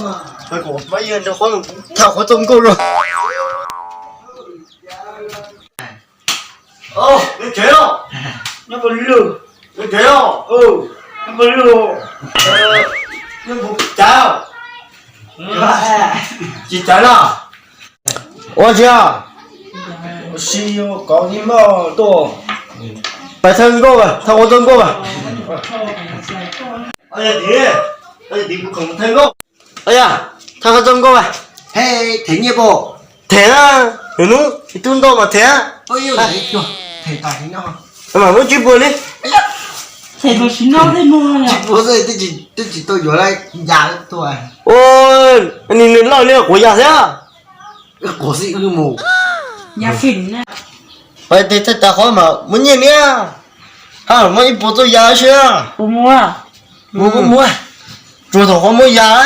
Kuv pab yawg nrog qhuab, tham qhuab txoj nkauj los. Nyob tsev los? Nyob pawg lug. Nyob tsev los? Nyob pawg lug. Nyob puas caiv? Tsis caiv los? Ua tsi? Pais thaj nkauj, thaj qhuab txoj nkauj. Tiv, tiv kuv khoom thaj nkauj. Yog, thaj qhuab txoj nkauj. Them nyiaj puas? Them na, lwm hnub ib tug ntau mas them. Mam muab tsib puas li. Tsib puas xwb, twb tsis tau yuav li yas tuaj. Ua, nws loj li quav yas thiab. Quav xwb mus. Pais tes thaj tas qhov mas muab nyiaj niab. Hab muab ib puas txoj yas xwb. Mus, mus, muab. Tsuas thaum qhov muab yas.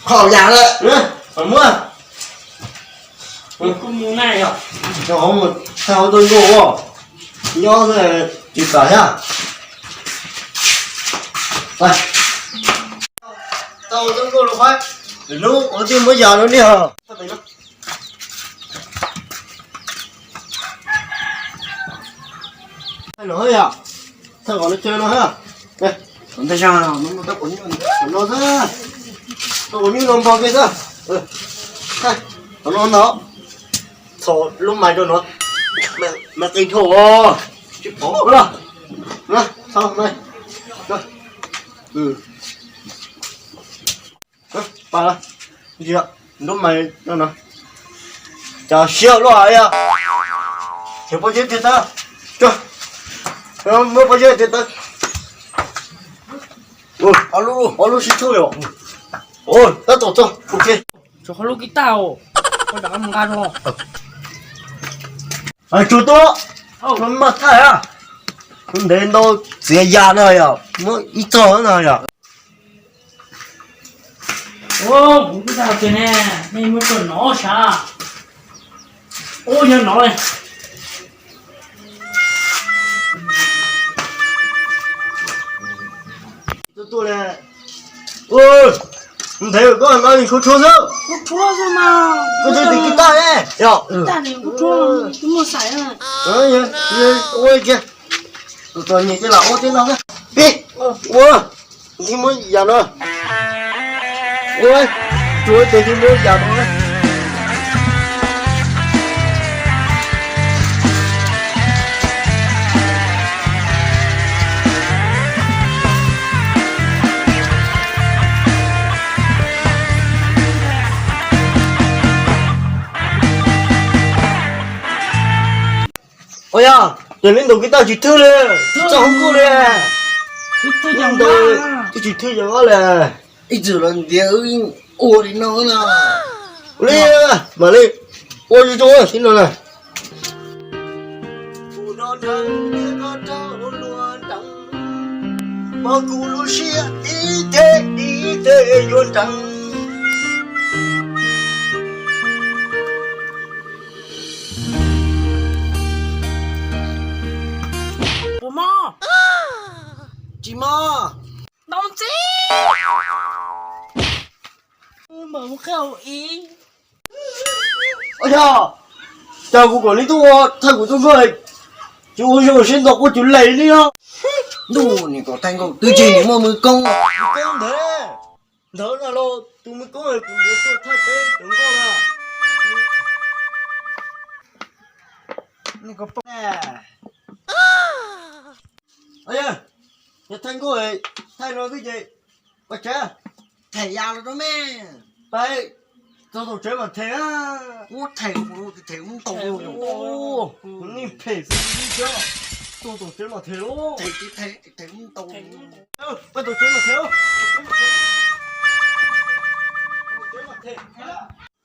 Qhov yas lawm. Muab. Thaj qhuab txoj nkauj, nyob tsis kam thiab. Thaj qhuab txoj nkauj los, lwm hnub kuv thiaj muab yas rau nej os. Thaj no yom, thaj qhov no chaw no ha. Ntag, no xwb, tus nyuj no npog kiag xwb. Qhov no ntag, txhos lub mais rau no, mas qis dhau, tsis pom los. Txhos no. Pas, nrub mais no, cas siab luaj hais yog. Ces pob zeb tiag tag, muab pob zeb tiag tag. Ob lub sib tshuaj yom. Tab tom txog, ok. Tsuas qhov lub kib taj, koj rov qab mus nqa rau. Tsuas tuaj, maj thaj, ntev ntau, txiav yas no yom, muab ib txog no yom. Kuv twb tau tias ne, nej muab tso nov sav. Ub, yog nov li. Ntev koj no nws tshuav tshuav xwb. Koj twb tias kib taj ne, yog. Ua kiag, tus txom nyem ces lam ua tej no xwb. Pib, ua, thiaj muab yas no. Ua, tsuav tes thiaj muab yas no. Ua yog, ces li ntaus kib taj tsis thwj li, tsis txawj hauv kuj li. Li ntaus twb tsis thwj yog ob li. Ib txwm los ntiav wb ua li no na. Ua li, mam li ua zoo zoo xwb no na. Kuv no nrag, koj rau luag nrag, pom kuv lub siab ib teg ib teg yuav nrag. Puas mob? Tsis mob. Tau txiv. Mam mus qhia hauv ib. Ua yog, cas kuv kom neb tuaj ua thaj kuv tuaj nkaug, tsis ua zoo seb ntaus kuv tus leeg li os. Ntuj, nim kom thaj nkauj twb tsis nim muaj mws koob. Koob ntawd, ntawd na los tus mws koob kuv yuav tuaj thaj teb cov nkauj na. Yog thaj nkauj, thaj no xwb ces pais tsev. Them yas los rau me. Pais, txog tom tsev mam them. Ub, them, them ub ntau. Nej phem xwb, txog tom tsev mam them lauj. Pais tom tsev mam them.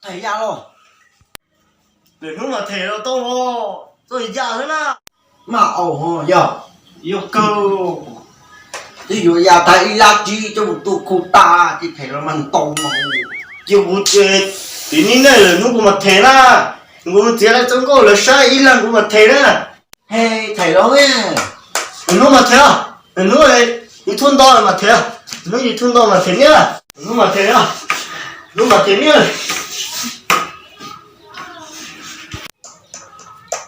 Them yas los. Lwm hnub mas them los tau os, txoj yas xwb na. Mas au ho yog, yog kawg. Twb yuav yas tag ib lab tsib coj mus tuaj khu tas ces them los mas ntau mas. Cia kuv, tim ni nej lwm hnub kuv mam them na. Kuv txiav lawv txoj nkauj lawv saib ib leeg kuv mam them na. He, them los ne. Lwm hnub mas them, lwm hnub YouTube nto mas them, lwm hnub YouTube nto mas them niab. Lub mas ces, lub mas ces niag.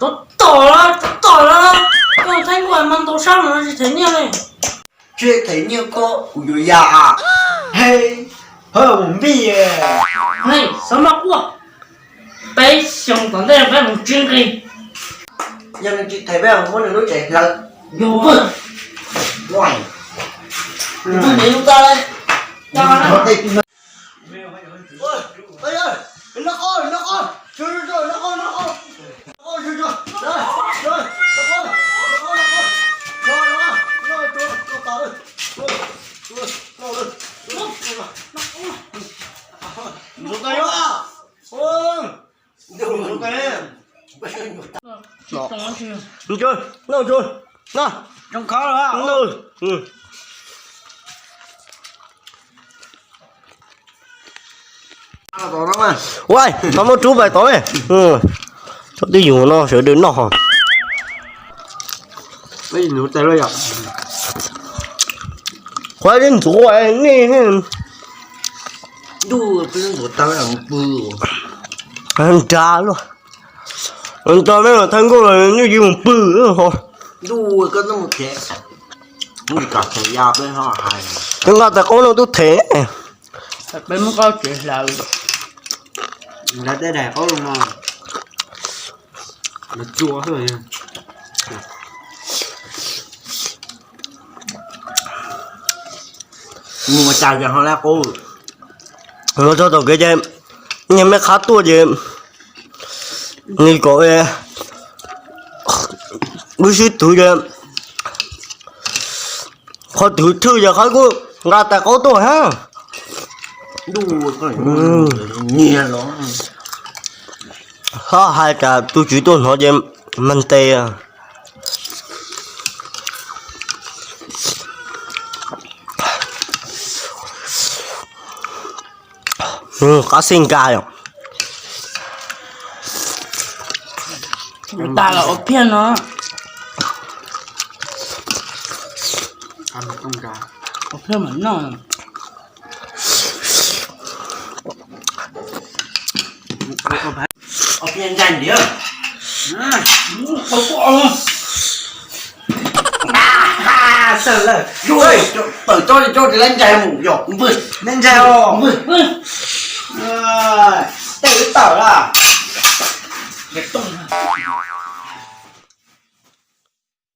Tus tom lawm, tus tom lawm. Koj Thaib Nkuaj mas ntau sab no tsis them nyiaj li. Tsis them nyiaj koj kuv yuav ya. Hej, hoj mus npij. Hej, xav mas quaj. Peb xyoo tom ntej peb mus tsib nqi. Yog nws tsis them peb muab nws lub tsev hlawv. Yog, pw. Pw nws lub tag li. Ua, tau muab rub pais tod. Tsob twj ywm no sawv daws noj. Qhuav ntxuav nej. Nrad luaj. Nrad me Thaib Nkuaj los nws yeej mus pw ho. Nqa tais qaub no twb them. Peb muab koj tsev hlawv. Nqa tej daim qaub no. Mus cas ces ho lab qub. Mus txog tom kev ces niag me qhab tuaj ces nws kom wb sib twv ces qhov twg thwj ces qhov kuj nqa tais qaub tuaj hab. Ho hais tas tus tswv tuaj hnov ces mag ntes. Qab xij nkag yom. Tas los ua phiaj no. Ua phiaj mam noj. Tawm tsob tsob lab ntsais mus yom, npwg lab ntsais os, npwg. Tej wb tawm lawm.